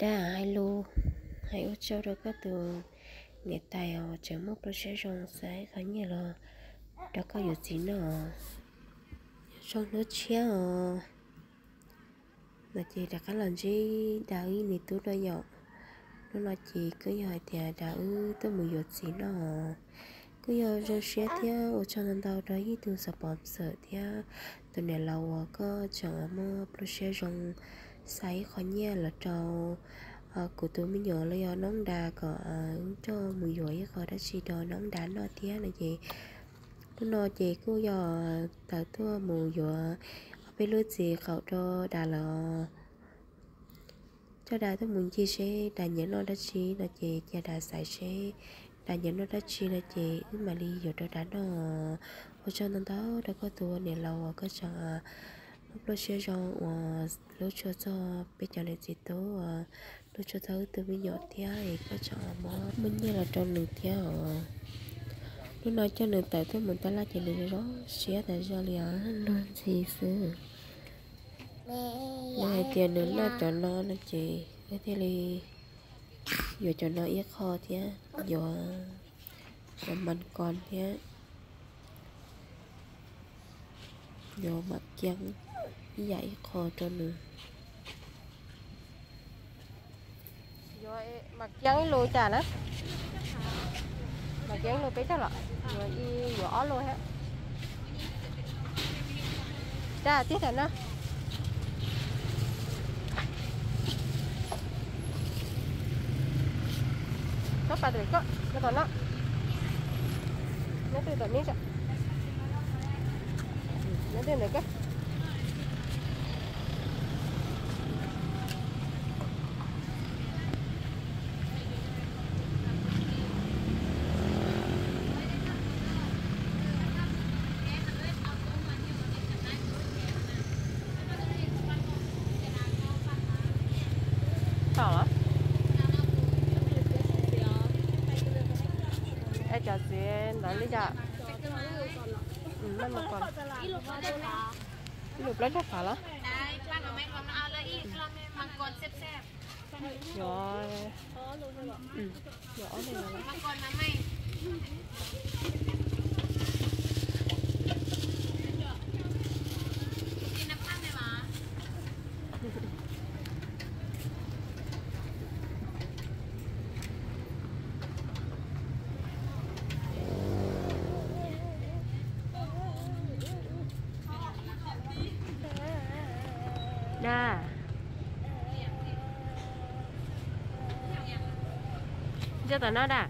Dag hais lus, hais ua tsaug rau koj tus niam tais os, tseem muaj pluaj siab zoo xa ib qho nyiaj los rau koj yuav txiv noj. Zoo hnub tshiab os. No ces rov qab los ntsib Dag wb niam tub no yom. Hnub no ces kuj yog hais tias Dag wb tuaj mus yuav txiv noj. Kuj yog zoo siab thiab ua tsaug ntau ntau rau ib tug xov pom xawm thiab tus niam laus uas koj tseem muaj pluaj siab zoo xa ib qho nyiaj los rau kuv tus me nyuam los yog noob Dag kom wb coj mus yuav ib qho dab tsi rau noob Dag noj thiab no ces hnub no ces kuj yog tawm tuaj mus yuav ob peb lub txiv qaum rau Dag los coj Dag tuaj mus ncig seb Dag nyiam noj dab tsi no ces cia Dag xaiv seb Dag nyiam noj dab tsi no ces wb mam li yuav rau Dag noj. Ua tsaug ntau ntau rau koj tus niam laus uas koj tseem muaj pluaj siab zoo uas hlub tshua txog peb cov niam txiv tub, hlub tshua txog wb tus me nyuam thiab es koj tseem muab muaj nyiaj los rau nws thiab os. Hnub no coj nws tawm tuaj mus taj laj ces nws zoo siab tas zog li os, luag ntxhi xwb. Nws hais tias nws noj cov no no ces wb thiaj li yuav cov no ib qho thiab, yuav cov mas kos thiab yuav mam kiab ib yam ib qho rau nws. Yuav mam kiab ib lus cas na? Mam kiab ib lus peb caug los? Yuav ib, yuav ob lus thiab. Dag tib tam no. Txhob pas tam koj, no tom no. Nyob twg tom mi, nyob twg ntawm koj. Tom los? Es cov txiv ntawd li cas? Ib lus plaub caug fav los? Yuav, yuav ob lus. Dag, nyob tom no Dag.